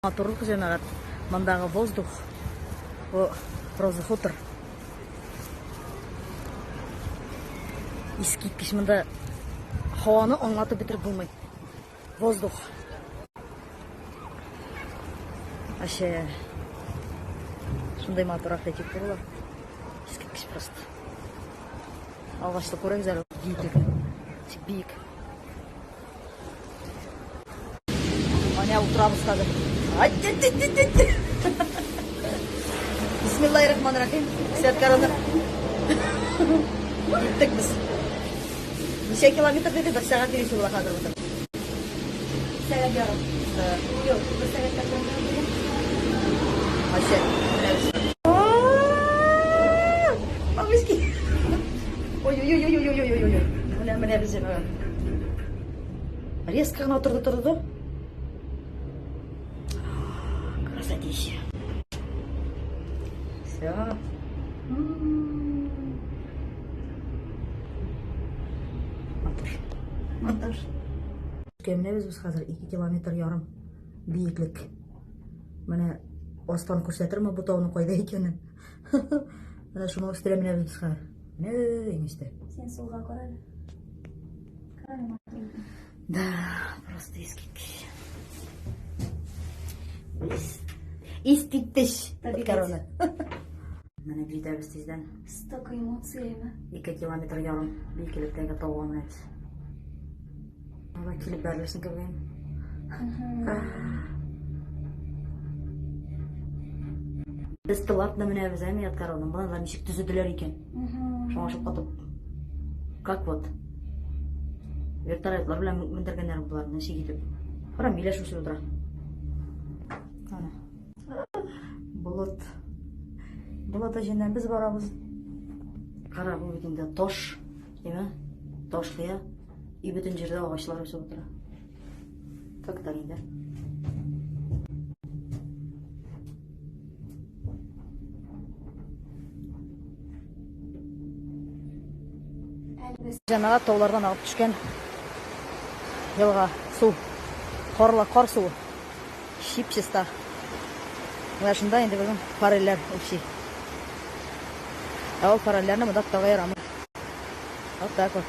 Матурлык җәмәгать, мондагы воздух, бу Роза Хутор. Искиткеч монда һаваны аңлатып бетереп булмый. Воздух. Вообще шундый матур архитектуралар. Искиткеч просто. Агачлы күрегез әле биеклекне. Ничек биек. Менә утырабыз хәзер. Бисмиллахир-рахманир-рахим. Сәт корона. Киттек без. Ничә километр диде? Бер сәгать йөрисе була хәзер монда. Сәгать ярым. Юк, бер сәгать тә Вообще. Бабушки. Ой-ой-ой-ой-ой-ой-ой. Менә менә без Резко гына торды торды. Красотища. Все. Матур. Матур. Менә без хәзер 2 километр ярым биеклек. Менә астан күрсәтерме бу тауның кайда икәнен. Менә шуның өстенә менәбез без хәзер. Менә иң өстә. Син сулга кара әле. Да, просто искиткеч. Искиткеч. Корона. Менә җитәбез тиздән. Столько эмоциями. 2 километр ярым биеклектәге тауга менәбез. Алла килеп бәрелерсең кебек. Без тылатны менәбез, әме Ядкаровна. Болар ничек төзеделәр икән? Шуңа шаккатып. Как вот? Вертолетлар белән мендергәннәр боларны ничек итеп. Кара, миләш үсеп утыра. Ана. Болыт. Болыт эченнән без барабыз. Кара, бу бит инде таш, димә? Таш кыя. И бөтен җирдә агачлар үсеп утыра. Как так инде? Җәмәгать таулардан агып төшкән елга су. Карлы кар суы. Чип чиста. Менә шунда инде безнең форельләр үрчи. Ә ул форельләрне монда тотарга ярамый. Вот так вот.